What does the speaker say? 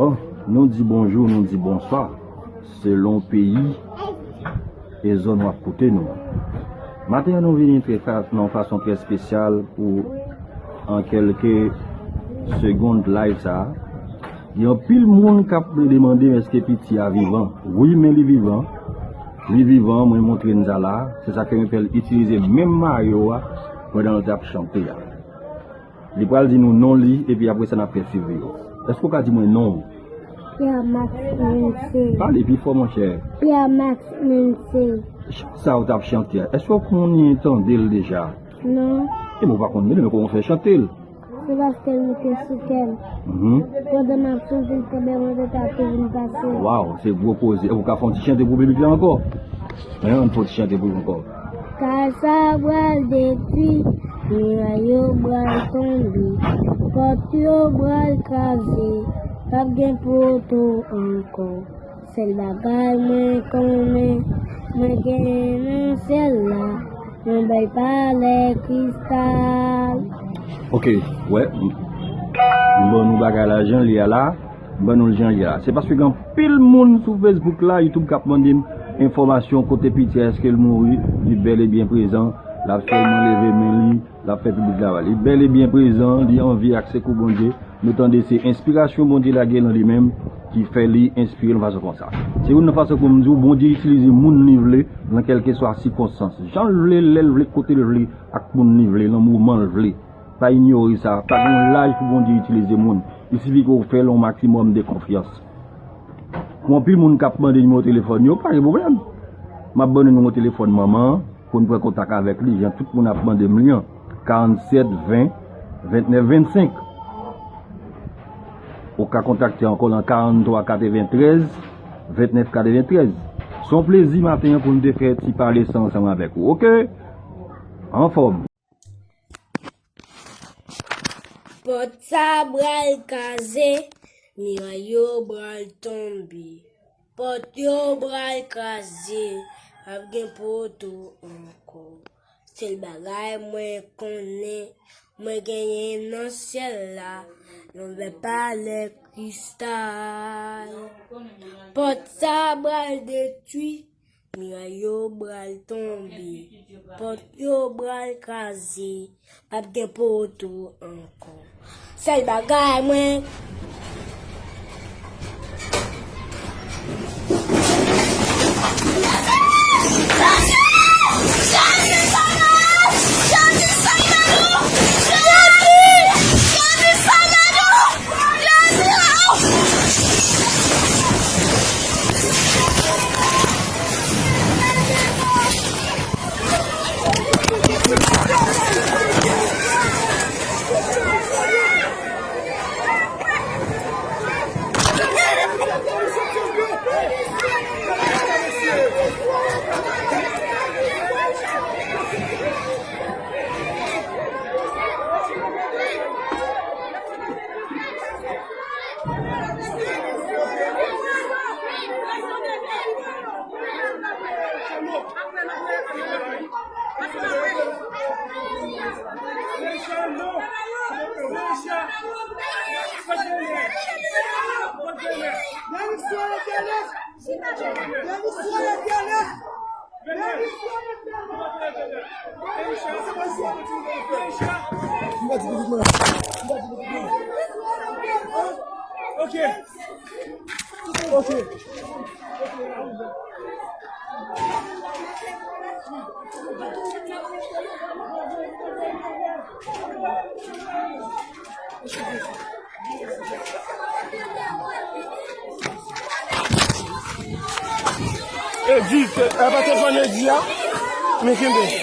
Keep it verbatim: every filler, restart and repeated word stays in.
Bon, nou di bonjou, nou di bonswa, selon peyi e zòn w ap koute nou. Maten an, nou vini trè fa-, nan yon fason trè espesyal pou, an kèlke segonn, live sa a. Gen anpil moun k ap demande m èske piti a vivan. Wi, men li vivan. Li vivan, mwen montre n sa la. Se sa k fè mwen fè l itilize menm mayo a pandan l t ap chante a. Li pral di nou non li, epi apre sa n ap fè suivi yo. Èske w ka di mwen non w? Pierre Max Mensey. Pale pi fò, monchè. Pierre Max Mensey. Chan sa w t ap chante a, èske w konnen tande l deja? Non. Epi w pa konn li, men kòman w fè chante l? Se paske l moute sou kè m. Mhm. Pandan m ap chante l, kanmenm mwen te ta tou vin pase. Waw, se gwo koze. Ou ka fè yon ti chante pou piblik la ankò? Hein, ann fè yon ti chante pou nou ankò. Kay sa pral detwi, miray yo pral tonbe, pòt yo pral kraze, p ap gen poto ankò. Sèl bagay mwen konnen, mwen genyen nan syèl la, yon bèl palè kristal. Ok, wè. M ban nou bagay la jan l ye a la. M ban nou l jan l ye a la. Se paske gen anpil moun sou Facebook la, YouTube k ap mande m enfòmasyon kote piti a, èske l mouri, li bèl e byen prezan, l ap sèlman leve men li, l ap fè piblik la wè. Li bèl e byen prezan, li an vi ak sekou Bondye. Nou tande se enspirasyon Bondye lage nan li menm ki fè li enspire l yon fason konsa. Se youn nan fason pou m di w, Bondye itilize moun li vle nan kèlkeswa sikonstans. Jan l vle, lè l vle, kote l vle, ak moun li vle, nan moman l vle. Pa inyore sa. Pa gen yon laj pou Bondye itilize moun. Il sifi ke w fè l yon maksimòm de konfyans. Pou anpil moun k ap mande nimewo telefòn yo, pa gen pwoblèm. M ap ban nou nimewo telefòn manman an pou n pran kontak avèk li, jan tout moun ap mande m li an. Karannsèt ven, ventnèf vennsenk. Ou ka kontakte ankò nan karanntwa katreventrèz, ventnèf katreventrèz. Se yon plezi maten an pou n te fè ti pale sa ansanm avèk ou. Oke? Anfòm. Pòt sa pral kraze, miray yo pral tonbe. Pòt yo pral kraze, p ap gen poto ankò. Sèl bagay mwen konnen, mwen genyen nan syèl la, yon bèl palè kristal. Pòt sa pral detwi, miray yo pral tonbe, pòt yo pral kraze, p ap gen poto ankò. Sèl bagay mwen. Ok. Ok. E di, e, apa telefòn e di a? Men kenbe.